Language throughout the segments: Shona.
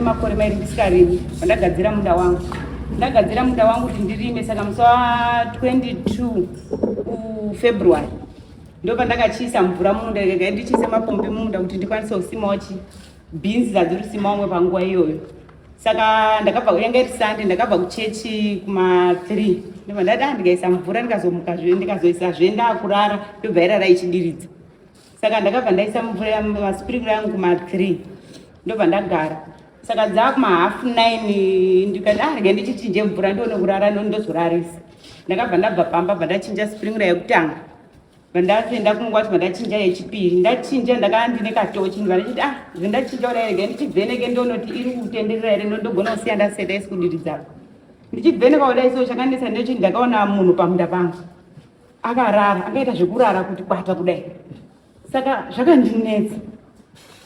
nemakore mairi ndisikarimi, pandagadzira munda wangu. Ndagadzira munda wangu kuti ndirime, saka musi wa 22 February ndopandakachiisa mvura mumunda, ndikanga ndichiise mapombi mumunda kuti ndikwanise kusimawo chi beans dzadziri kusimawo mwe panguva iyoyo. Saka ndakabva, yanga iri Sunday, ndakabva kuchechi kuma 3, ndobva ndati ah, ndikaisa mvura ndikazomuka zve ndikazoisa zve ndakurara, ndobva irara ichidiridza. Saka ndakabva ndaisa mvura masprinkler yangu kuma 3, ndobva ndagara. Saka dzaa kuma half 9 ndikati ah, rega ndichichinje mvura ndione kurara ndozorarisa. Ndakabva ndabva pamba, bva ndachinja sprinkler yekutanga, vandafenda kunguva kuti vandachinja yechipiri. Ndachinja ndakanga ndine katochi, ndibva ndichiti ah, zvendachinja kudai, rega ndichivheneke ndionoti iri kutenderera here, ndogona kusiya ndaseta isi kudiridza. Ndichivheneka kudai so chakandinetsa ndechoti ndakaona munhu pamunda pangu akarara, akaita zvekurara kuti kwata kudai. Saka zvakandinetsa,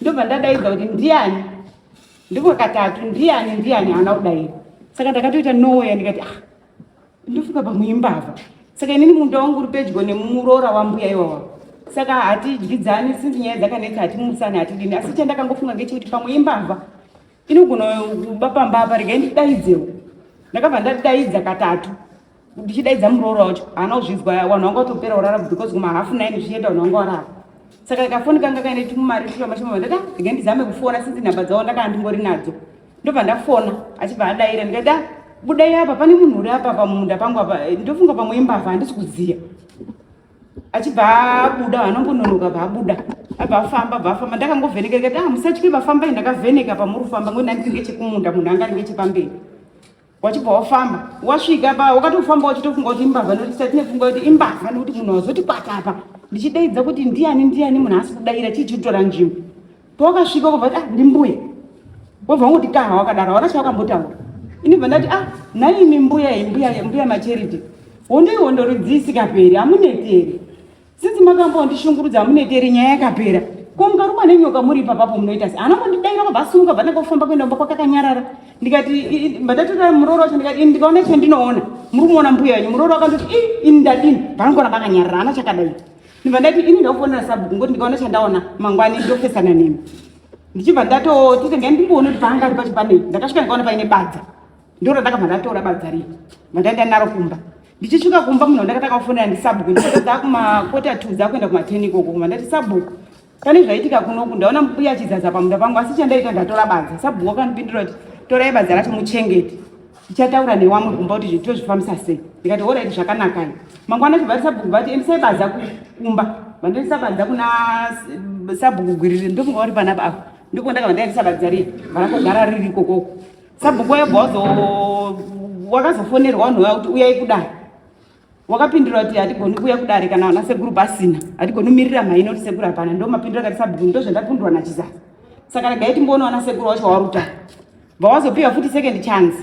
ndobva ndadaidza kuti ndiani, ndiko katatu, ndiani, ndiani, haana kudaira. Saka ndakatoita noweya, ndikati ah, ndofunga pamwe imbavha. Saka inini munda wangu uri pedyo nemuroora wambuya iwawa, saka hatidyidzani, sinzi nyaya dzakanetsa, hatimutsani, hatidini. Asi chandakangofunga ngechekuti pamwe imbavha inogona kuba pamba apa, regai ndidaidzewo. Ndakabva ndadaidza katatu ndichidaidza muroora wacho, haana kuzvinzwa. Vanhu vanga vatopera kurara because kuma half 9 zvichienda vanhu vanga varara. Saka kafoni kanga kaine tumari tushoma shoma, ndati ah, regai ndizame kufona sinzi nhamba dzavo ndakanga ndingori nadzo. Ndobva ndafona, achibva adaira. Ndikati ah, budai apa, pane munhu uri apa pamunda pangu apa, ndofunga pamwe imbavha, handisi kuziya. Achibva abuda, anombononoka, bva abuda, abva afamba, bva afamba. Ndakangovheneka, ndikati ah, musatye, vafambai. Ndakavheneka pamuri kufamba ngoni ndandiri ngechekumunda, munhu anga ari ngechepamberi. Wachibva wafamba, wasvika pa wakatofamba wachitofunga kuti imbavha, nokuti tisati nefunga kuti imbavha, nokuti munhu wazoti kwata apa. Ndichidaidza kuti ndiani, ndiani, munhu asi kudaira, chii chikutora nzvimbo. Pawakasvika ukabva kuti ah, ndimbuya, wobva wangoti kaha wakadaro, hauna chawakambotaura. Ini bva ndati ah, nhaimi mbuya, mbuya, mbuya Macherity, hondo ihondo rudzii isikaperi? Hamuneteri sinzi makambondishungurudza? Hamuneteri? Nyaya yakapera ko mukarumwa nenyoka muri ipapapo munoita se? Haana kundidaira, kwabva asumuka, bva ndanga kufamba kuenda kumba kwakakanyarara. Ndikati mbadatora muroora wacho, ndikati ini ndikaona chandinoona, muri kumuona mbuya wenyu. Muroora wakandoti i ini ndadini, bvangona bakanyarara, haana chakadai. Ndibva ndati ini ndakufonera sabhuku ngoti ndikaona chandaona mangwani ndofesana nemi. Ndichibva ndatotite ngai ndimboona kuti paanga ari pacho panei. Ndakasvika ndikaona paine badza, ndoro ndakabva ndatora badza riya, bva naro kumba. Ndichisvika kumba, munhu wandakatanga kufonera ndisabhuku. Ndikatadza kumakota 2 dzakuenda kuma10 ikoko kumba. Ndati sabhuku, pane zvaitika kunoku, ndaona mbuya achizaza pamunda pangu, asi chandaita ndatora badza. Sabhuku wakandipindura kuti torai badza racho muchengete, tichataura newamwe kumba kuti zvinhu tozvifambisa sei. Ndikati alright, zvakanakai. Mangwana chibva sabhuku vati endesai badza kumba. Vandoendesa badza kuna sabhuku Gwiriri, ndofunga vari panapa apo, ndiko ndakabva ndaendesa badza riya, varakogara riri ikokoko. Sabhuku wayabva wazo wakazofonerwa vanhu vaya kuti uyai kudare, wakapindura kuti hatigoni kuuya kudare kana vana sekuru pasina, hatigoni kumirira mhai noti sekuru hapana. Ndo mapindura akati sabhuku, ndo zvandapindurwa naChizaza. Saka regai timboona vana sekuru wacho waruta. Bva wazopiwa futi second chance,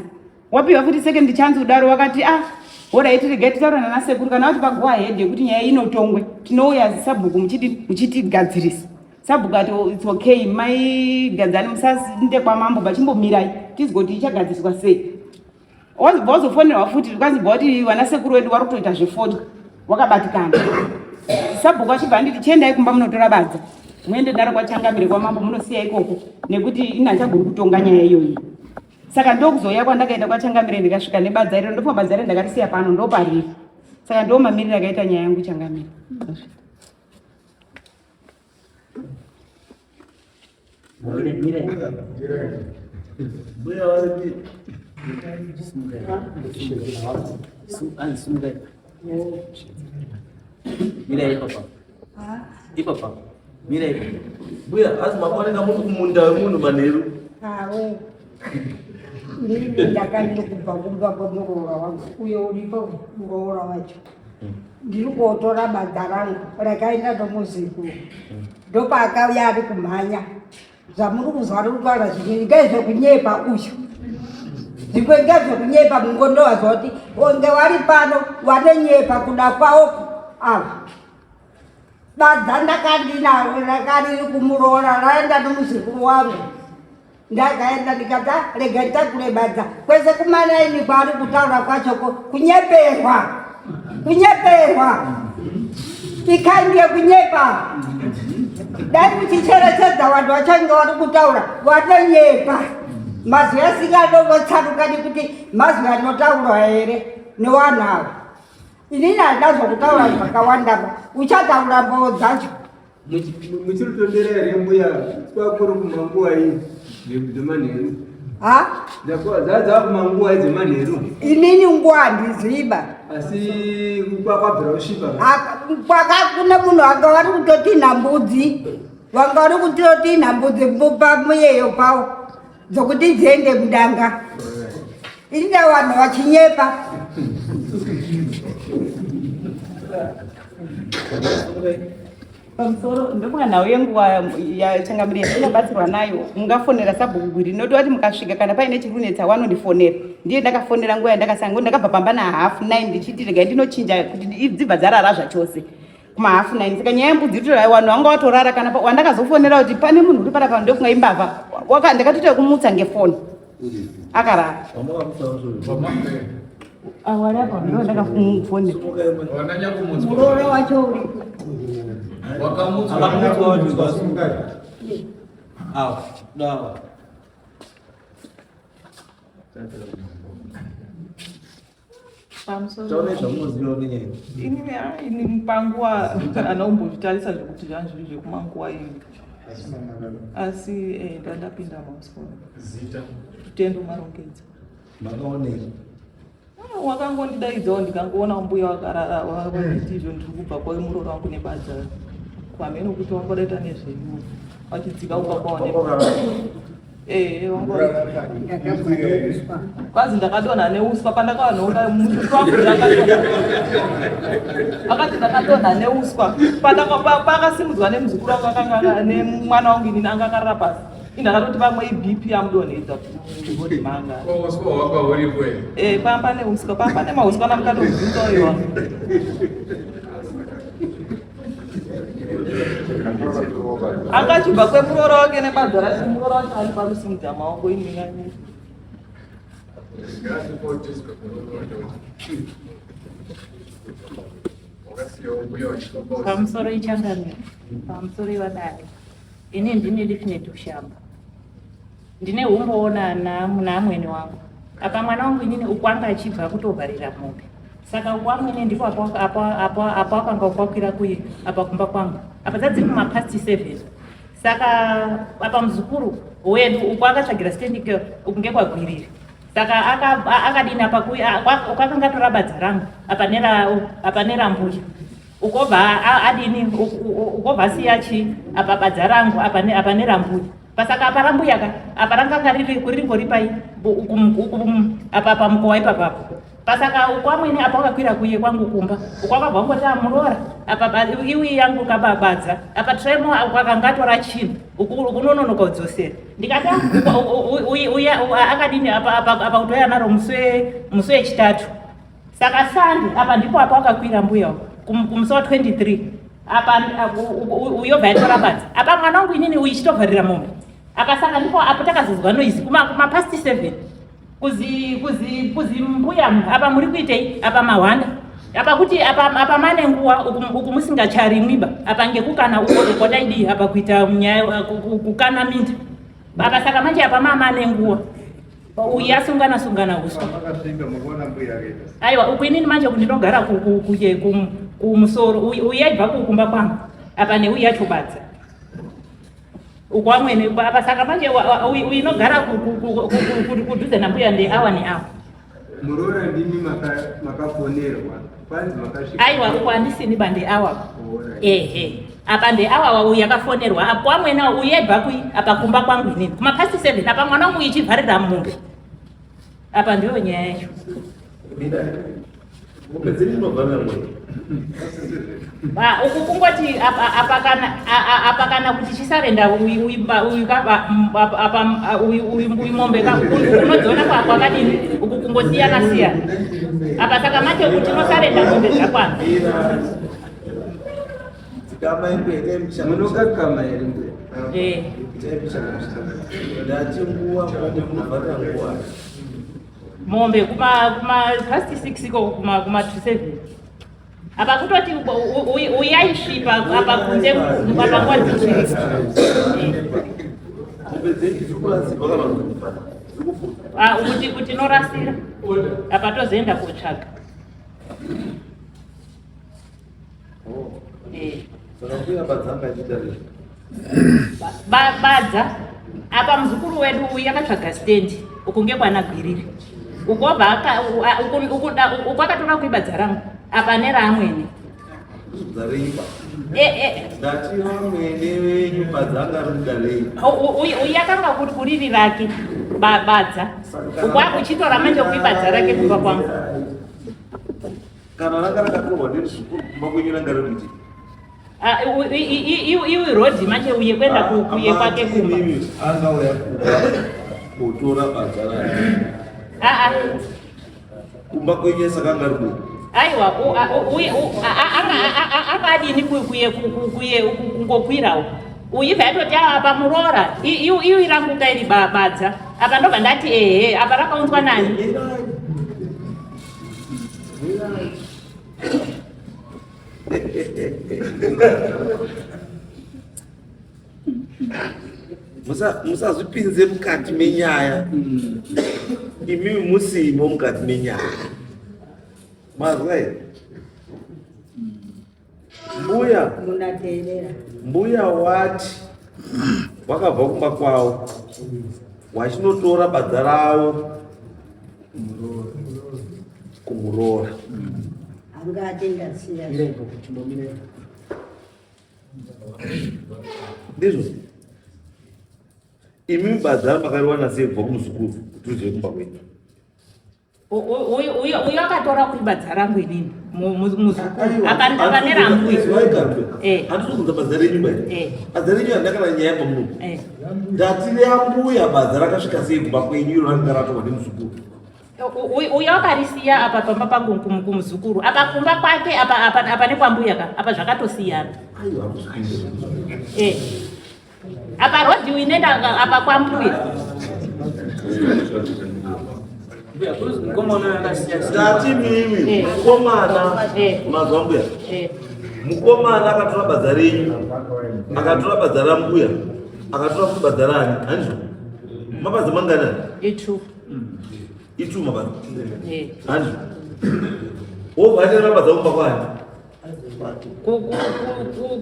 wapiwa futi second chance kudaro, wakati ah, alright, regai titaura nana sekuru, kana vati pago ahead yekuti nyaya inotongwe, tinouya sabhuku muchiti muchitigadzirisa. Sabhuku ati oh, it's okay, mai Gadzani, musasinde kwamambo, vachimbomirai tizwe kuti ichagadziriswa sei. Wazobva wazofonerwa futi, kwanzi bva kuti vana sekuru wedu vari kutoita zvefodya, wakabatikana. Sabhuku achibva anditi chiendai kumba munotora badza muende naro kwachangamire kwamambo munosiya ikoko, nekuti ini handichagoni kutonga nyaya iyoyi. Saka ndokuzouya kwandakaita kwachangamire, ndikasvika nebadza iro. Ndofunga badza iro ndakarisiya pano, ndopariri. Saka ndo mamiriro akaita nyaya yangu, changamire. Mbuya vari Mira ipapa. Ipapa. Mira ipapa. Mbuya, asi makaoneka muri kumunda wemunhu manheru. Awe. Ndini ndakaenda kubva kumba kwemuroora wangu uyo uripo muroora wacho. Ndiri kotora badza rangu rakaenda nomuziku. Ndopaakauya ari kumhanya. Zvamuri kuzwa ari kutaura zvimwe ngezvekunyepa uyu. Zvimwe ngezvekunyepa, mungondovazwa kuti onge wari pano wanonyepa kuda kwavo ava. Badza ndakandinaro rakariri kumuroora raenda nomuzukuru wangu. Ndakaenda ndikati "Ah, rega nditakure badza kwese kumanaini kwaari kutaura kwachoko kunyeperwa, kunyeperwa, ikaindi yekunyepa. Dai muchicherechedza vanhu vachange vari kutaura vanonyepa. Mazwi asinganombotsarukani kuti mazwi anotaurwa here nevanhu ava. Inini handina zvokutaura zvakawanda ba. Uchataura mboo dzacho. Muchirutondera here mbuya kwakuri kumanguva iyi dzemanheru? Ha? Dzava kumanguva dzemanheru. Inini nguva handiziba. Asi kwakwabvira kusviba. Kwaka kune munhu anga vari kutotinha mbudzi. Vanga vari kutotinha mbudzi pamuyeyo pawo dzokuti dziende mudanga. Ini ndavanhu vachinyepa. Pamusoro ndofunga nhau yenguva yachangamire yatinobatsirwa nayo mungafonera sabhuku gwiri noti wati mukasvika kana paine chiri kunetsa wanondifonera ndiye ndakafonera nguva yandakasanga ndakabva pamba nahalf nine ndichiti regai ndinochinja kuti dzibva dzarara zvachose kumahalf nine saka nyaya yembudzi itorai vanhu vanga vatorara kana wandakazofonera kuti pane munhu uri parapa ndofunga imbavha ndakatoita yekumutsa ngefoni akarara awarapo ndo ndakamufonera Muroora wacho uri Pamusoro. Taone zvamunoziva nenyaya. Inini ah, ini panguva anombozvitarisa zvekuti zvangu zviri zvekumanguva iyi. Asi eh, ndandapinda mamusoro. Zita. Rutendo Marongedza. Makaonei? Ah, wakangondidaidzawo ndikangoona mbuya wakarara wakanditi izvo ndiri kubva kwamuroora wangu nebadza. Kwamheno kuti wangodaita nezveiwo. Wachidzika kumba kwawo ne Eh, kwazi ndakadonha neuswa pandakavanhonga muswa wangu ndakadonha akati ndakadonha neuswa pakasimudzwa nemuzukuru wangu akanga nemwana wangu inini anga akarara pasi indakatoti vamwe ibp yamudonhedza kugodi manga eh, pamba neuswa pamba nemauswa namukatobvunza iwa akachibva kwemuroora wake nebadza racho muroora wacho ari pakusimudza maoko ini Pamusoro ichangamire, pamusoro ivadare. Ini ndini Lifinet Ushamba. Ndine humbowo naamwene wangu. Apa mwana wangu inini uku anga achibva kutovharira mombe. Saka uku amwene ndipo apo apo apo apo akanga ukwakwira kuye apa kumba kwangu. Apa dzadziri kuma past 7. Saka apa muzukuru wedu uku akatsvagira standing girl uku ngekwagwiriri. Saka akadini apa kuya kwakanga tora badza rangu apa nera apa nerambuya. Ukobva adini ukobva asiya chi apa badza rangu apa ne apa nerambuya. Pasaka apa rambuya ka apa ranganga riri ringori pai apa pamukowa ipapapo. Pasaka uko amwene apa wakakwira kuye kwangu kumba uko akabva wangoti amuroora apa iwi yangu kababadza apa tremo akanga atora chinhu ukunononoka kudzosera ndikati uya akadini apa kutoya naro musi wechitatu saka sandi apa ndipo apa wakakwira mbuya kumusi wa 23 apa uyobva yatora badza apa mwana wangu inini uyichitovharira mombe apa saka ndipo apo takazozwa noizi kumapast 7 kuzi kuzi kuzi mbuya apa muri kuitei apa mahwanda apa kuti apa apa mane nguwa uku musingacharimwiba apa ngekukana uko uko daidii apa kuita nyaya kukana minda apa saka manje apa mama ane nguwa uyu asungana sungana uswa aiwa uku inini manje kundinogara kumusoro uyu yaibva kukumba kwangu apa neuyu yacho badza ukwamwene apa saka manje inogara kudhuze nambuya ndeawa neawa muroora ndimi makafonerwa kwanzi makasvika aiwa uko handisini ba ndeawa ehe apa ndeawa uyu yakafonerwa apo kwamwene uyu yaibva kui apa kumba kwangu inini kumapast seven apa mwana wangu ichivharira mumbe apa ndiyo nyaya yacho Uku kungoti apa kana apa kana kuti chisarenda uyu apa uyu mombe unodziona kwakadini uku kungosiyana siyana apa saka manje kuti unosarenda mombe zvakwana Munokakama here mbuya? Eh. Ndati nguva munovharira nguva. Mombe kuma kuma past 6 iko kuma kuma 7. Apa kutoti uyaisvipa apa kunze apa nguva dzichiri. Mombe dzenyu dziri kuradzikwa kana kuti Ah, kuti kuti norasira apa tozoenda kotsvaga. Oh. Eh. Saka mbuya badza anga achiita sei? Badza apa muzukuru wedu uyu akatsvaga stendi uku ngekwana Gwiriri. Uku obva uku akatora kuibadza rangu apa neraamwene. Dzareiba. Eh, eh. Ndati vamwene venyu badza anga ari mudarei. Uyu akanga kuri kuriri rake badza. Uku akuchitora manje kuibadza rake kumba kwangu. Kana ranga rakatorwa nemuzukuru kumba kwenyu ranga riri kuti Ah, iwi road manje uye kuenda ah, kuye kwake kumba. Angauya kumba kutora badza rake. Ah, ah. Kumba kwenyu saka anga ari kuyi. Aiwa anga adini kuye kuye kungokwirawo. Uyu ibva yatoti apa muroora iwi rangu kairi badza. Apa ndobva ndati ehe apa rakaunzwa nani? Musazvipinze mukati menyaya imimi musimo mukati menyaya mazwa here mbuya mbuya wati wakabva kumba kwavo wachinotora badza ravo kumuroora ndizvo imi badza makariwana sei kubva kumuzukuru kuti uzive kumba kwenyu Uyu akatora kuibadza rangu inini muzukuru akanerambuya. Eh. Handisi kubvunza badza renyu bai. Eh. Badza renyu handina kana nyaya pamuno. Eh. Ndati reambuya badza rakasvika sei kumba kwenyu iro ranga ratorwa nemuzukuru. Uyu akarisiya apa pamba pangu kumuzukuru apa kumba kwake apa apa apa nekwambuya ka apa zvakatosiyana. Aiwa hakuzvipinda. Eh. Apa road inoenda apa kwambuya. Ndati mimi Eh. mukomana Eh. mazwa mbuya Eh. mukomana akatora badza renyu akatora badza rambuya akatora futi badza rani handizvo mabadza mangani ani Itu. itu mabadza Eh. handizvo wobva aita mabadza kumba kwani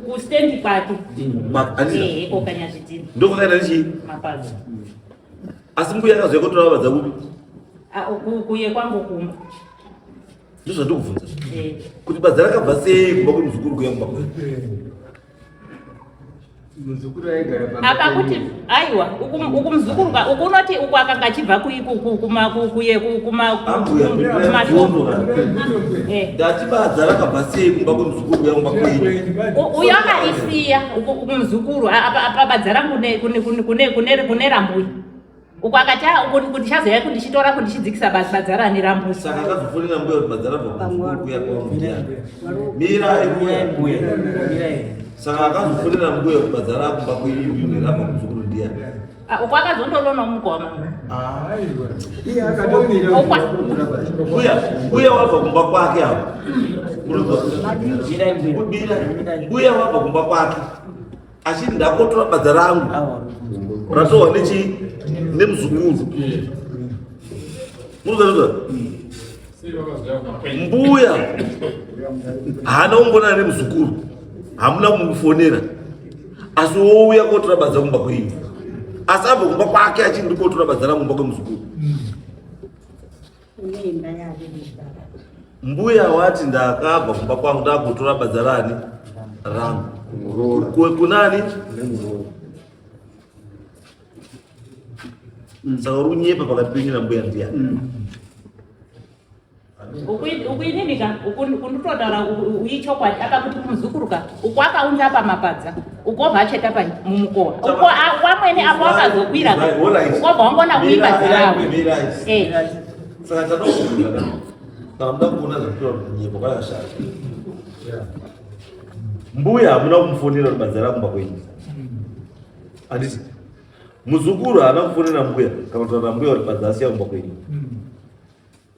Kustendi kwake. Eh, kokanya zvidhina. Ndokwakaita nechii? Mapazi. Asi mbuya akazouya kotora mabadza kupi? Ah, kuye kwangu kumba. Ndozvandikubvunza. Eh. Kuti badza rakabva sei kumba kwemuzukuru kuya kumba kwedu? Muzukuru aigara pamba Apa kuti penyu. aiwa uku uku muzukuru ka uku unoti uku akanga achibva kui ku ku kuma ku kuye ku kuma Ambuya kuma mibvunzo. Eh. Ndati badza rakabva sei kumba kwemuzukuru kuya kumba kwenyu? Uyo akarisiya uku uku muzukuru apa apa badza rangu ne kune kune kune kune kune rambuya. Uku akati ah, uku ndichazouya kundichitora kundichidzikisa badza rani rambuya. Saka akazofonera mbuya kuti badza rabva kumuzukuru kuya kwambuya. Mirai mbuya. Saka akazofonera mbuya kuti badza rakumba kwenyu imimi rabva kumuzukuru ndiyani? Ah, uku akazondolona mukoma. Iye akatomira Okwa. Mbuya, mbuya wabva kumba kwake apo. Mira, mbuya wabva kumba kwake. Achiti ndakotora badza rangu ratorwa nechi nemuzukuru. Murikuza mbuya haana kumbonana nemuzukuru, hamuna kumufonera, asi wouya kotora badza kumba kwenyu, asi abva kumba kwake achiti ndikotora badza rangu kumba kwemuzukuru. Mbuya wati ndakabva kumba kwangu ndakutora badza rani rangu kunani saka uri kunyepa pakati penyu nambuya ndiyani? Ukuinini ka kundototaura uichokwadi apa kuti muzukuru ka uku akaunza apa mapadza uku obva acheta pa mumukowa uku wamwene apo wakazokwira ka uku obva wangona kuiba dzarawo. Eh. Saka tada kubvunza kana muda kuona zvekutora kuti kunyepa kwakashata. Mbuya hamuna kumufonera kuti badza rakumba kwenyu. Handiti muzukuru haana kufonera mbuya kana kutaura mbuya kuti badza asiya kumba kwenyu.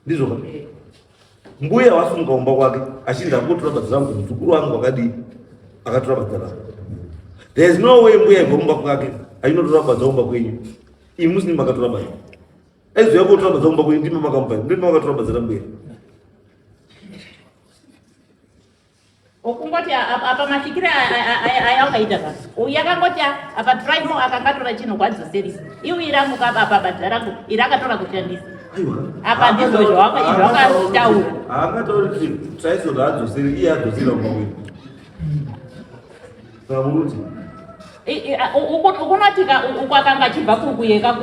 Ndizvo ka? Mbuya wasumuka kumba kwake achiti ndakutora badza rangu muzukuru wangu wakadii akatora badza rangu. There is no way mbuya ibva kumba kwake achinotora badza kumba kwenyu. Imi musini makatora badza. Aizouya kotora badza kumba kwenyu ndimi makamupa. Ndimi makatora badza rambuya. Ukungoti apa masvikiro ayakaita ka uyu akangoti apa trimo akangatora chinhu kwadzoserisa iuyi rangu ka apa badza rangu iri akatora kushandisa apa ndizvo zvawakataura haangatauri kuti trison haadzoseri iye adzosera kumba kwedu saka muruti ukunotika uku akanga achibva kuyeka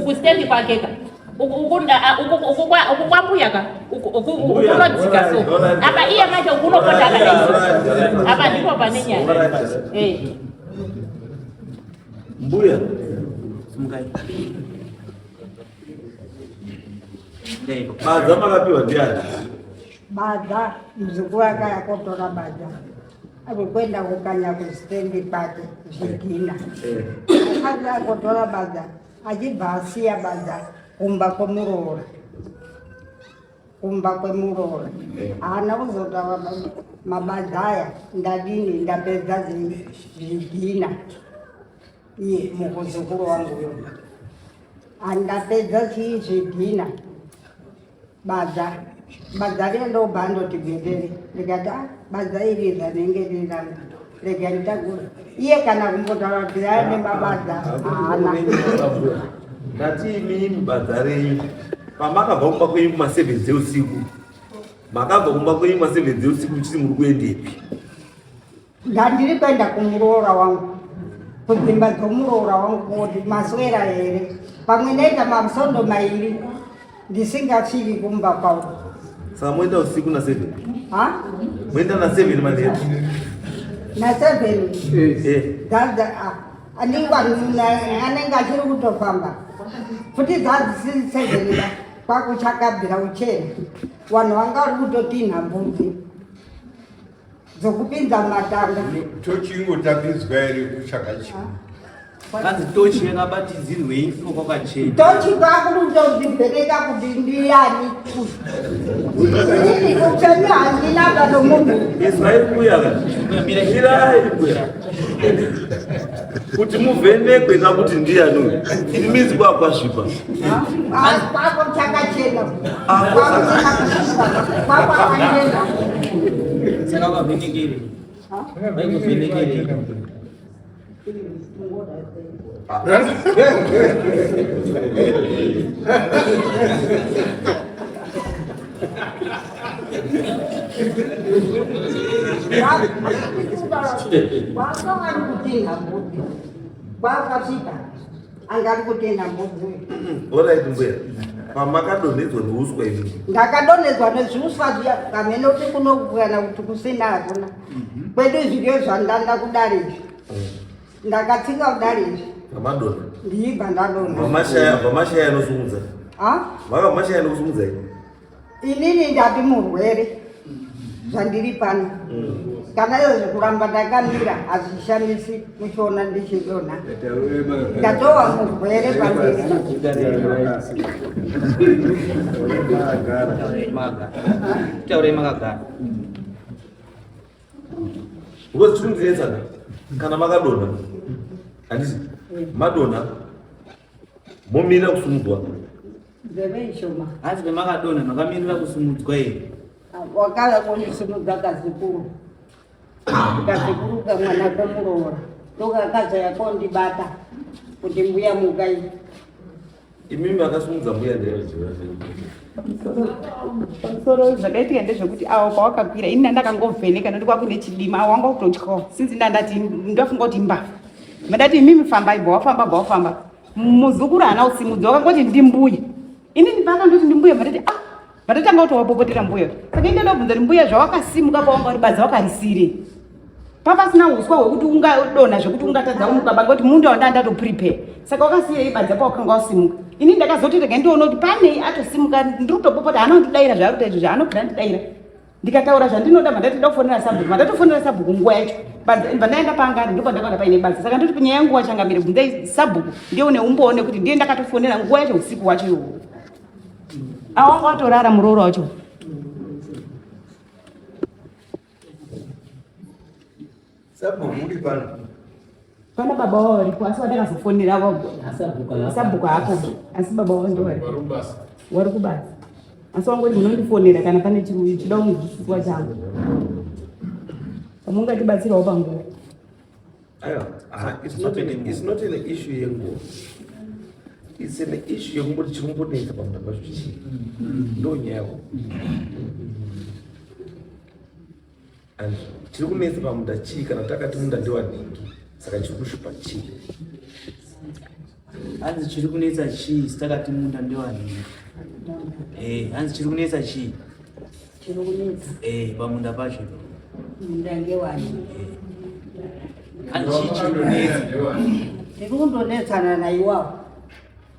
kustendi kwakeka uku kwambuya ka ukunodzika so apa iye manje ukunopota akadai apa ndipo pane nyaya eh. Mbuya badza makapiwa ndiani? Badza muzukuru akaya kotora badza akukwenda kukanya kustendi kwake zvidhina eh. Akati akotora badza achibva asiya badza kumba kwemuroora kumba kwemuroora eh. haana kuzotaura mabadza aya ndadini ndapedza zvidhina iye mukuzukuru wangu uyo andapedza chii zvidhina Badza badza riya ndobva andoti gwendere ndikati ah, badza iri zvanenge riri rangu rega nditagura iye kana kumbotaura kuti aya nemabadza haana ndati imimi badza renyu pamakabva kumba kwenyu kuma7 dzeusiku makabva kumba kwenyu kuma7 dzeusiku muchiti muri kuendepi Ndandiri kuenda kumuroora wangu kudzimba dzomuroora wangu kuti maswera here pamwe ndaita masondo mairi ndisingasviki kumba kwavo. Saka moenda usiku na 7? Ha? Moenda na 7 manheru? Na 7? Eh. Dada ah, anenge anenge achiri kutofamba. Futi dzadzisiri 7 ba kwakuchakabvira uchena. Vanhu vanga vari kutotinha mbudzi. Dzokupinza mumatanga. Tochi ingotambidzwa here kutsvaga chii? Kanzi tochi yakabatidzirwei iko kwakachena. Tochi kwakutozvivheneka kuti ndiyani. Inini upenyu handina pano munhu. Izwai mbuya ka. Mirai mbuya. Kuti muvhenekwe ka kuti ndiyani uyu. It means kwakwasvipa. Kwako chakachena. Kwako kwakachena. Saka ukavhenekere. Vaikuvhenekere. Kwako ari kutinha mbudzi. Kwakasvika. Anga ari kutenda mbudzi uyu. Alright mbuya. Pamakadonhedzwa neuswa imi. Ndakadonhedzwa nezviuswa zviya pamene kuti kuno kana kuti kusina hakuna. Kwedu zvidyo zvandanda kudari izvi. Ndakatsika kudari izvi. Pamadonha. Ndiibva ndadonha. Vamashaya vamashaya anosimudza. Ha? Vaka mashaya anosimudza ini. Inini ndati murwere zvandiri pano kana iyo zvekuramba ndakamira hazvishamisi muchiona ndichidonha ndatova murwere pandiri Taurei makagara. Because tiri kundinetsana kana makadonha handiti madonha momirira kusumudzwa Nzeve ishoma. Hanzi pemakadonha makamirira kusumudzwa here? Wakauya kondisimudza kazukuru. Kazukuru kamwana komuroora. Ndokakazouya kondibata kuti mbuya mukai. Imimi akasimudza mbuya ndeye. Pamusoro zvakaitika ndezvekuti awo pawakakwira ini ndandakangovheneka nekuti kwakune chidima awo wanga kutotyawo since ndandati ndofunga kuti imbavha. Mandati imimi fambai bva wafamba bva wafamba. Muzukuru haana kusimudza wakangoti ndimbuya. Inini paakandoti ndimbuya mandati ah ndatotanga kutowapopotera mbuya. Saka ini ndobvunza kuti mbuya zvawakasimuka pawanga uri badza wakarisirei? Papasina uswa hwekuti ungadonha zvekuti ungatadza kumuka banga kuti munda wanda ndatoprepare. Saka wakasiyei badza pawakanga wasimuka. Ini ndakazoti rega ndione kuti panei atosimuka ndiri kutopopota haana kundidaira zvaari kuita izvo zvaanobvira ndidaira. Ndikataura zvandinoda bva ndati ndofonera sabhuku vandatofonera sabhuku nguva yacho bva ndaenda paanga ari ndopandakaona paine badza saka ndoti nyaya yangu wachangamire bvunzai sabhuku ndiye une umbowo nekuti ndiye ndakatofonera nguva yacho usiku wacho iwowo awanga watorara muroora wacho Sabhuku uri pano. Pana baba wavo varipo asi vandakazofonera sabhuku hako asi baba wavo ndo varipo wari kubasa asi wangoti munondifonera kana pane chida kunzwisiswa changu pamungatibatsirawo panguva. Aiwa, it's not an issue yenguva, it's an issue yekumboti chiri kumbonetsa pamunda pacho chii, ndo nyaya. And chiri kunetsa pamunda chii? Kana takati munda ndewanhingi, saka chiri kushupa chii? Hanzi chiri kunetsa chii? Sitakati munda ndewanhingi. Hanzi chiri kunetsa chii? Chiri kunetsa pamunda pacho. Munda ngewani? Hanzi chii chiri kunetsa? Ndiri kundonetsana naiwawo,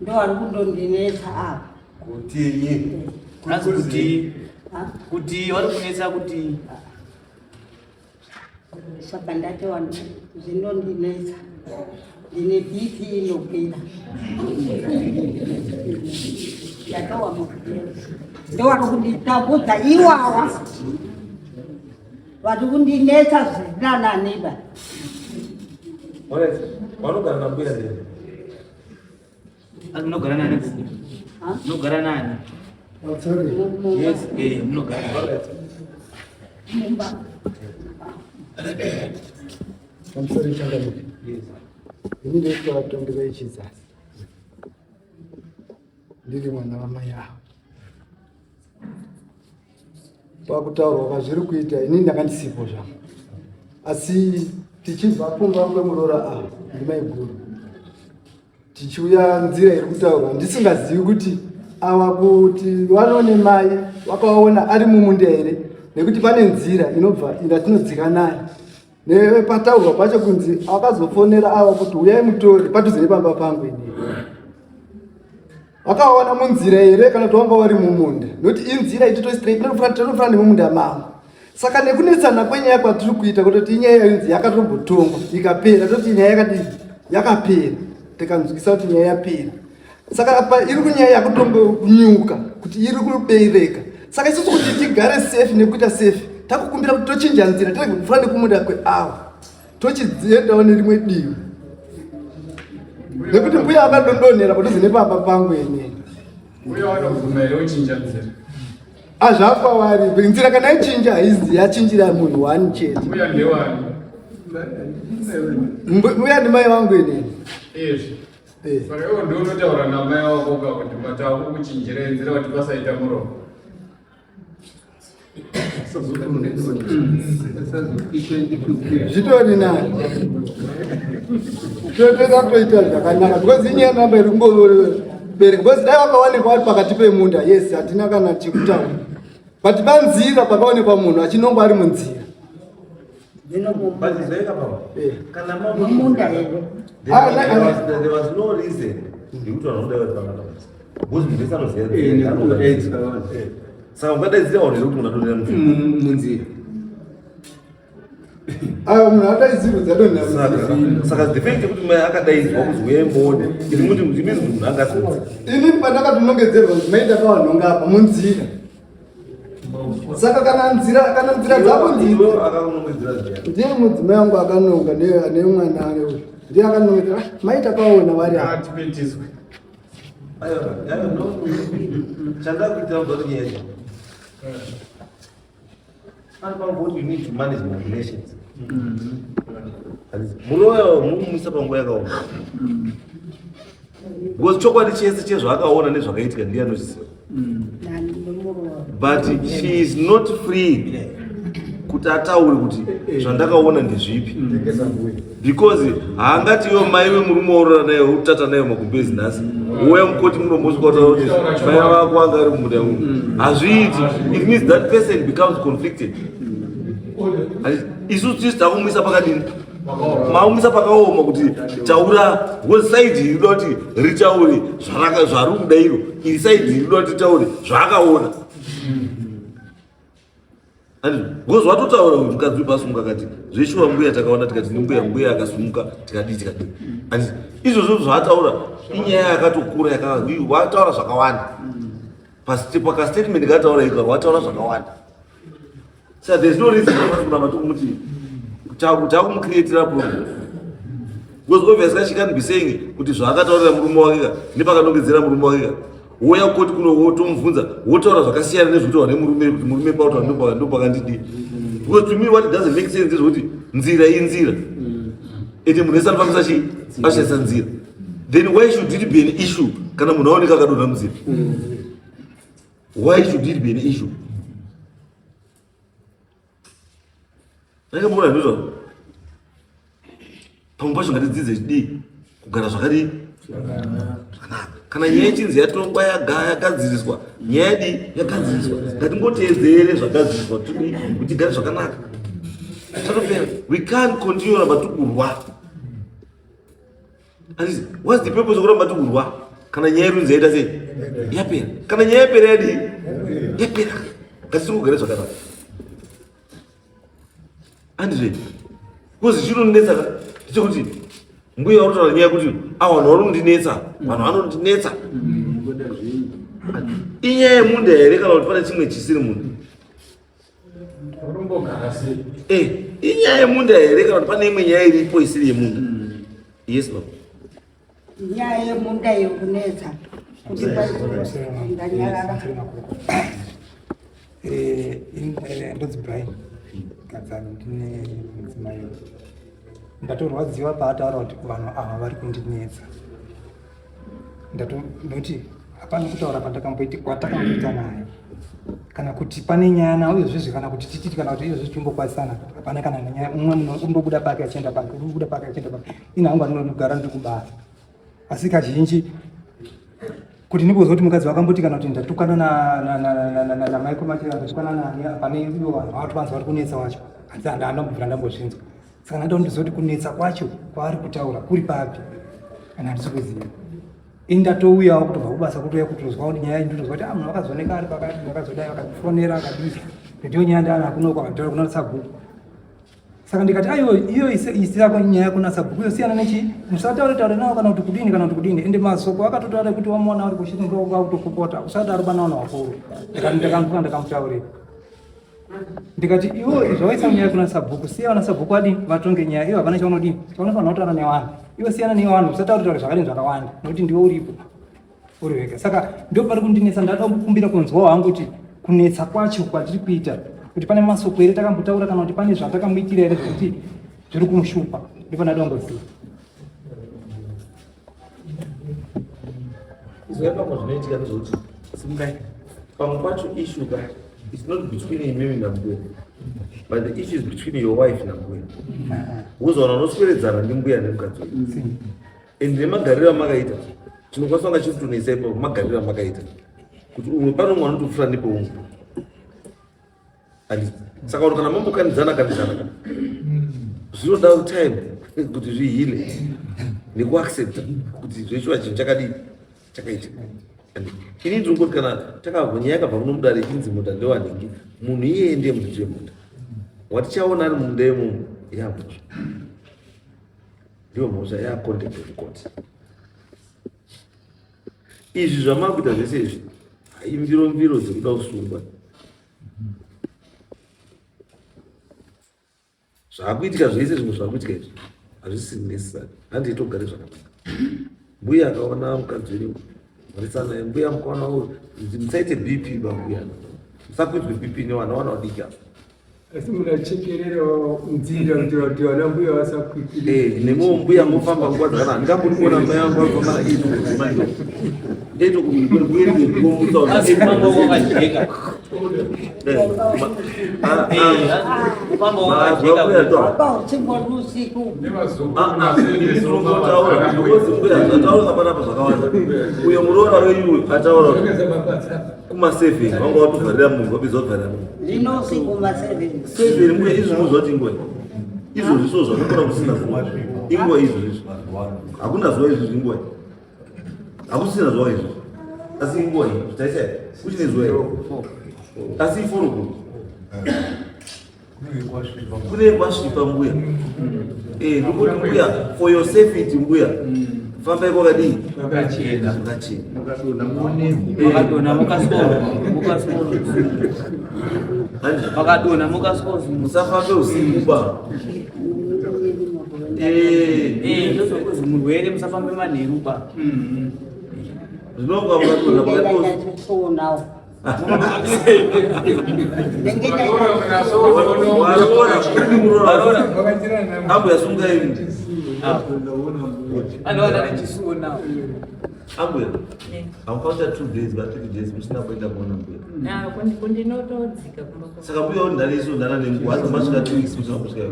ndo vari kundondinetsa apa. Kutinyi? Hanzi kuti Ha? Kuti vari kunetsa kuti Saka ndati vanhu zvinondinetsa, ndine BP inokwira, ndatowa ndo vari kunditambudza iwawa, vari kundinetsa zvisina naniba. Alright, vanogara nambuya ndee? Hanzi munogara nani? Ha? Munogara nani? Yes. Munogara. Alright. Mumba. Pamusoro, changamuke. Yes. Ini ndoitwa Tongerei Chizasi, ndiri mwana wamai avo. Pakutaurwa kwazviri kuita, ini ndanga ndisipo zvangu, asi tichibva kumba kwemuroora ava ndimaiguru tichiuya nzira iri kutaurwa, ndisingazivi kuti ava kuti vanone mai vakaona ari mumunda here, nekuti pane nzira inobva indatinodzika nayo nepataurwa pacho kunzi akazofonera ava kuti uyai mutore padhuze nepamba pangu inini. Vakaona munzira here kana kuti wanga wari mumunda? Nokuti inzira itito straight inofana nemumunda mavo. Saka nekunetsana kwenyaya kwatiri kuita, kutoti inyaya inzi yakatombotongwa ikapera, toti nyaya yakadii, yakapera, tikanzwisa kuti nyaya yapera. Saka apa iri kunyaya yakutombonyuka kuti iri kubereka. Saka isusu kuti tigare safe nekuita safe, takukumbira kuti tochinja nzira, tirege kufana nekumunda kweawa, tochidziendawo nerimwe divi, nekuti mbuya akadondonera padhuze nepamba pangu enene. Uye vanobvuma here uchinja nzira? Azvakwavari nzira kana ichinja haizi yachinjira munhu one chete. Uya ndewani? Mbuya ndimai vangu inini. Izvi. Eh. Saka iwo ndiwo unotaura namai wako ka kuti mataku kuchinjira nzira kuti pasaita muromo. Zvitori nani, totoda kutoita zvakanaka because inyaya namba iri kungobereka, because dai vakawanikwa vari pakati pemunda, yes, hatina kana chekutaura, but panzira pakaonekwa munhu achinongwa ari munzira. But zvaika papa. Kana Mumunda here? There was no reason yekuti vanhu vanoda vari pakata, because munhu wese anoziva. Nekudaidzira. Saka ungadaidzira vanhu here kuti munhu adonhera munzira? Munzira. Ayo munhu adaidzirwa dzadonhera. Saka the fact yekuti mai akadaidzwa kuzi uyai muone, iri muti it means munhu anga asinzi. Ini pandakatonongedzerwa kuti mai ndakavanhonga apa munzira, saka kana nzira dzako nzira Iwe akakunongedzera nzira? Ndiye mudzimai wangu akanonga nemwana ake uyu, ndiye akanongedzera, "Ah, mai takaona vari apa." Atipetiswe. Aiwa, aiwa, no. Chandakuitira kuti nyaya pano you need to manage my relations. Muroya murikumuisa panguva yakaoma, because chokwadi chese chezvaakaona nezvakaitika ndiye anochiziva, but she is not free kuti ataure kuti zvandakaona ndezvipi, because haangati iwe mai vemurume waurora naye, utata naye magumbezi, nhasi uya mukoti munombosvika kutaura kuti mai vako anga ari mumunda umu. Hazviiti. It means that person becomes conflicted. Isusu tisi takumuisa pakadini, maumisa pakaoma kuti taura, because side iri kuda kuti ritaure zvari kuda iro, iri side iri kuda kuti ritaure zvaakaona. Because watotaura uyu mukadzi uyu pasumuka akati zveshuwa mbuya takaona, tikati nembuya, mbuya akasumuka, tikadii tikadii. Handiti izvozvo zvaataura inyaya yakatokura, wataura zvakawanda pakastatement kataura ika, wataura zvakawanda. So there's no reason kuramba tikumuti takumucreatira problem. Because obviously she can't be saying kuti zvaakataurira murume wake ka nepakanongedzera murume wake ka wouya kukoti kuno wotomubvunza wotaura zvakasiyana nezvinotaurwa nemurume kuti murume pautaura ndopakandidii. Because to me what doesn't make sense ndezvekuti nzira inzira ende munhu wese anofambisa chii ashandisa nzira then why should it be an issue kana munhu aoneka akadonha munzira? Why should it be an issue? Ndakambona ndizvo. Pamwe pacho ngatidzidze chidii kugara zvakadii zvakanaka. Kana nyaya ichinzi yatongwa yagadziriswa, nyaya yadii yagadziriswa, ngatingoteedzere zvagadziriswa tidii kuti tigare zvakanaka. Tatopera. We can't continue ramba tikurwa. Anditi, what's the purpose yekuramba tikurwa kana nyaya yerunzi yaita sei? Yapera. Kana nyaya yapera yadii? Yapera. Ngatisingogare zvakanaka. Andizve, because chinondinetsa ka ndechekuti mbuya vanotaura nyaya yekuti a vanhu vanondinetsa, vanhu vanondinetsa. Inyaya yemunda here kana kuti pane chimwe chisiri munda? Eh, inyaya yemunda here kana kuti pane imwe nyaya iripo isiri yemunda? Yes baba. Nyaya yemunda yekunetsa kuti ndanyarara. Eh, eh, ndonzi Brian Gadzani, ndine mudzimai. Ndatorwadziwa paataura kuti vanhu ava vari kundinetsa. Ndoti hapana kutaura pandakamboita kwatakamboita naye kana kuti pane nyaya nawo izvozvi kana kuti tititi kana kuti izvozvi timbokwanisana hapana kana nyaya umwe munhu undobuda pake achienda pake undobuda pake achienda pake ini hangu andinogara ndiri kubasa asi kazhinji kuti ndingozwa kuti mukadzi wakamboti kana kuti ndatukana namichael machira ndatukana nani pane ivo vanhu vatu vanzi vari kunetsa wacho hanzi handambobvira ndambozvinzwa saka ndada kundiziva kuti kunetsa kwacho kwaari kutaura kuri papi kana handisi kuziva ini ndatouyawo kutobva kubasa kutouya kutozwa kuti nyaya ndinozwa kuti ah munhu akazooneka ari pakati akazodai akafonera akadii ndiyo nyaya ndaana kunoko akataura kuna sabhuku saka ndikati aiwa iyo isirako nyaya kuna sabhuku iyo siyana nechi musataure taure nawo kana kuti kudini kana kuti kudini ende masoko akatotaura kuti wamuona uri kushiti ndokupopota usadaro bana vanhu vakuru ndikati ndakamvuka ndakamutaurira ndikati iwo zvawaisa nyaya kuna sabhuku siya vana sabhuku adini vatonge nyaya iwo hapana chaunodini chaunofanira kutaura nevanhu iwe siyana nevanhu usataure taure zvakadini zvakawanda nokuti ndiwe uripo uri wega saka ndo pari kundinetsa ndada kukumbira kunzwawo hangu kuti kunetsa kwacho kwatiri kuita kuti pane masoko here takambotaura kana kuti pane zvatakamuitira here zvekuti zviri kumushupa ndipo ndada kungoziva Izwa pamwe zvinoitika ndezvekuti simukai pamwe pacho issue ka it's not between imimi nambuya but the issue is between your wife nambuya because vanhu vanosweredzana ndimbuya nemukadzi uyu and nemagariro amakaita chinokwanisa kunga chiri kutonetsa ipapo magariro amakaita kuti umwe pano umwe anotopfuura nepeumwe saka vanhu kana mambokanidzana kanidzana ka zvinoda time kuti zvihile nekuaccepta kuti zveshuwa chinhu chakadii chakaita ini ndiri kungoti kana takabva nyaya yakabva kuno mudare ichinzi munda ndewanhingi munhu iyeye ndiye muridzi wemunda watichaona ari mumunda imomo yamhosva ndiyo mhosva yacontempt of court izvi zvamakuita zvese izvi imviro mviro dzekuda kusungwa Zvakuitika zvese zvimwe zvakuitika izvi hazvisi necessary. Handei togare zvakanaka. Mbuya akaona mukadzi wenyu mhoresana mbuya mukaona musaite BP bambuya. Musakwidzwe BP nevana vana vadiki ava. Asi munachekererawo nzira kuitira kuti vana mbuya vasakwikwira. Eh, nemiwo mbuya mofamba nguva dzakanaka. Ndingamboti kuona mai vangu varikufamba na ino kudzimai. Ndeito kumutsa. Asi kufamba kwakajeka. Uyo muroora wenyu uyu ataura kuma7 vanga watovharira munhu wapedza wavharira munhu seven mbuya izvi munozwa kuti inguva izvozvi so zvakakona kusina zuva inguva izvozvi hakuna zuva izvozvi inguva hakusina zuva izvi asi inguva iyi taisa kuchine zuva iri asi iforo kune kwasvipa mbuya eh, ndokuti mbuya for your safety mbuya fambai kwakadii kwakachena kwakachena musafambe usiku ba. Eh, ndozokuzi murwere musafambe manheru ba. Zvinonga mukatoona pakati Ndinenge Warora. Ambuya sungai imi. Anoona nechisuwo nawo. Ambuya. Hamukaita 2 days ba 3 days musina kuenda kuona mbuya. Ah, kundinotodzika kumba kwangu. Saka mbuya undariso ndana nenguva asi masvika 2 weeks musina kusvika.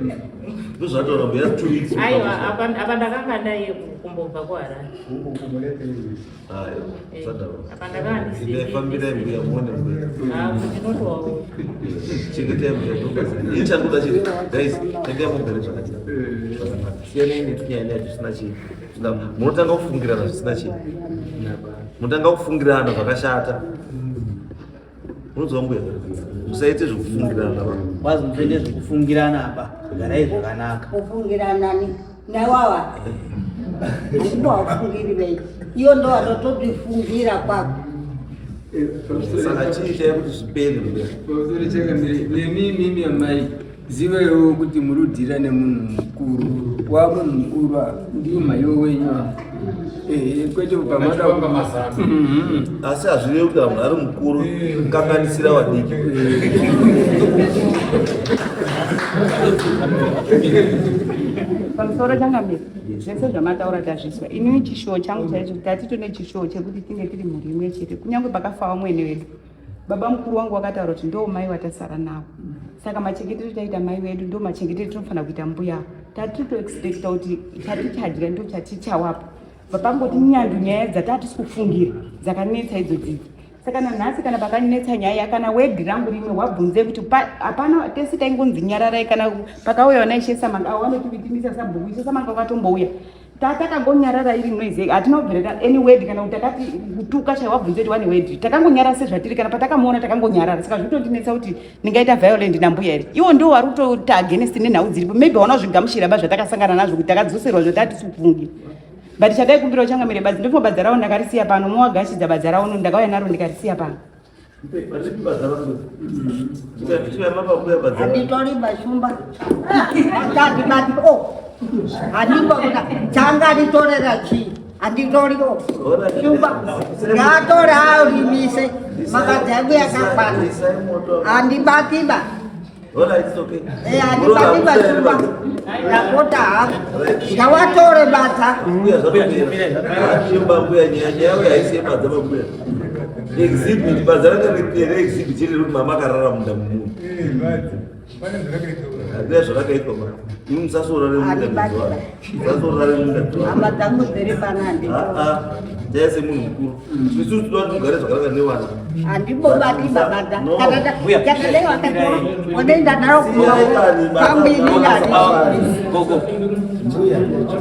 Ndozvataura mbuya 2 weeks. Aiwa, apa apa ndakanga ndaiye kumbobva kuHarare. Ayo, sadaro. Apa ndakanga ndisiri. Fambirai mbuya muone mbuya. Ah, kundinotowaona. Chengetai mbuya ndobazi. Ini chandoda chete. Guys, tengai mugare zvakanaka. Zvakanaka. Siyanai netunyaya nyaya tusina chii. Munotanga kufungirana zvisina chii. Munotanga kufungirana zvakashata. Unonzwa mbuya? Musaite zvekufungirana ba. Wazi musaite zvekufungirana apa. Garai zvakanaka. Kufungirana ni nawawa. Handingowafungiri vei. Iyo ndo vanototifungira kwako. Saka chii chaiye kuti zvipere mbuya? Pamusoro chakamire nemi mimi amai zivaiwo kuti muri kudhira nemunhu mukuru wa munhu mukuru ah, ndiwo maiwo wenyu ah. Ehe, kwete kubva mada Asi hazvirevi kuti munhu ari mukuru kukanganisira vadiki. Pamusoro changamire, zvese zvamataura tazvizwa. Inini chishuwo changu chaicho tatito nechishuwo chekuti tinge tiri mhuri imwe chete, kunyange pakafa vamwene vedu. Baba mukuru wangu wakataura kuti ndo mai watasara navo, saka machengetero taita mai vedu ndo machengetero tinofanira kuita mbuya. Tatitoexpecta kuti chatichadya ndo chatichawapa, vapangoti nyandu nyaya dzatatisi kufungira dzakanetsa idzo dzidzi. Saka nanhasi kana pakanetsa nyaya kana wedhi rangu rimwe wabvunze kuti hapana, tese taingonzi nyararai. Kana pakauya vana Ishe Samanga avo vanotivitimisa sabhuku, Ishe Samanga wakatombouya, tatakangonyarara iri noise, hatina kubvira any word kana kuti takati kutuka chai. Wabvunze kuti wane word, takangonyarara sezvatiri. Kana patakamuona takangonyarara. Saka zvitondinetsa kuti ndingaita violent nambuya here? Iwo ndiwo wari kutoita against nenhau dziripo. Maybe wana kuzvigamuchira ba zvatakasangana nazvo kuti takadzoserwa zvatati sikufungira. But chadai kumbirawo changamire badzi, ndofunga badza rawo ndakarisiya pano, mowagashidza badza rawo, ndakauya naro ndikarisiya pano. Handitori bashumba handibati o handimbokuda changa nditorera chii, handitori o shumba ngaatore aurimise makadzi angu yakakwana, handibatiba. Handibati bashumba, ndapota hangu, ngawatore badza. Mbuya, zvapera mbuya. Nyaya nyaya haisi yebadza mambuya. Exhibit badza ranga ripere exhibit iri rekuti mama akarara munda mumunhu, handina zvavakaitwa ma. Imi musasorare munda, musasorare munda. Hama dzangu dziri pano, handitori. Jaya semunhu mukuru, isusu toda kuti mugare zvakanaka nevana. Handimbobati babadza. No. Chakadai wakatora wanoenda naro pambini. Gogo.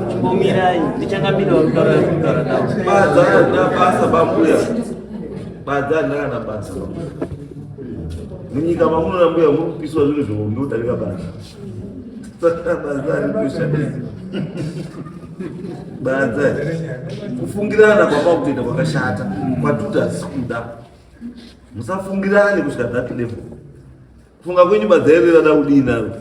Chimbomirai, ndichangamira vari kutaura kutaura navo. Badza harina basa bambuya, badza harina kana basa. Munyika mamunoona mbuya muri kupiswa zvinhu zvihombe kudarika badza. Saka badza harikuishandisa badza. Kufungirana kwamakutoita kwakashata kwatuti hatisi kuda. Musafungirane kusvika that level. Kufunga kwenyu badza iri rada kudii naro?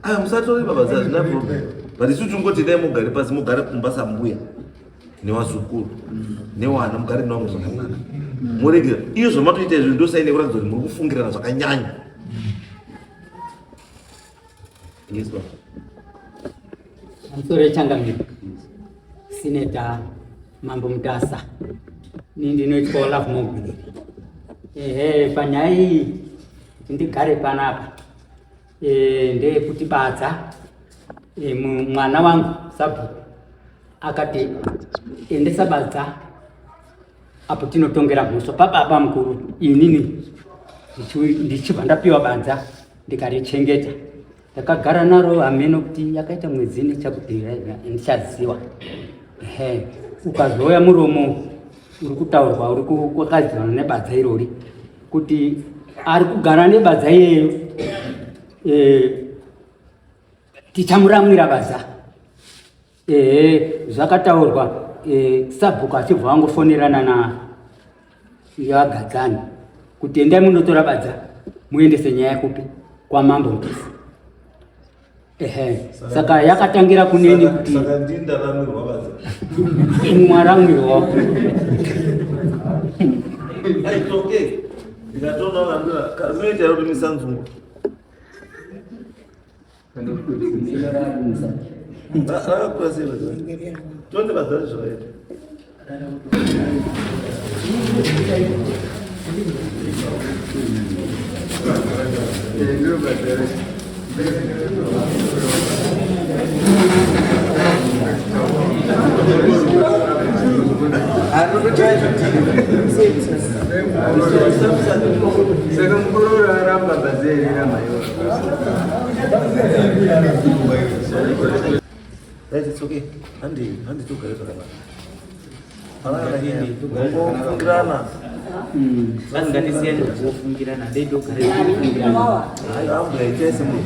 Aya, musatore mabasa, hazvina problem, but isu tingoti dai mugare pasi, mugare kumba sambuya nevazukuru newana, mugare nevamwe zvakanaka, muregera iyo zvamatoita izvi. Ndosaine kuratidza kuti muri kufungirana zvakanyanya. Yes, baba. Pamusoro yechangamiro, Sineta Mambo Mutasa, ni ndinoitwa Olaf Mogwiri. Ehe, panyaya iyi kuti ndigare panapa ndeyekuti badza mwana wangu sabhuku akati endesa badza apo tinotongera mhosva pababa mukuru. Inini ndichibva ndapiwa badza ndikarichengeta, ndakagara naro, hameno kuti yakaita mwedzi nechakudhira ndichaziwa. Ehe, ukazouya muromo uri kutaurwa uri kwakazivanwa nebadza irori kuti ari kugara nebadza iyeyo, tichamuramwira badza. Ehe, zvakataurwa, sabhuku achibva vangofonerana na yagadzani kuti endai munotora badza muendese nyaya kupi, kwamambo Mutasa. Ehe, saka yakatangira kuneni kuti Saka ndini ndaramirwa badza. Mwaramwirwa. It's okay. Ndikatoona vanhu kanoita kuti misanzungu. Rakakura sei badza? Tonde badza zvakaita. Saka mukororo aramba bazerera maiwa. Right, it's okay. Handi, handi togare zvakanaka. Panangofungirana. Vanhu ngatisiyane kufungirana, ndei togare. Hayi, ambuya itai semunhu.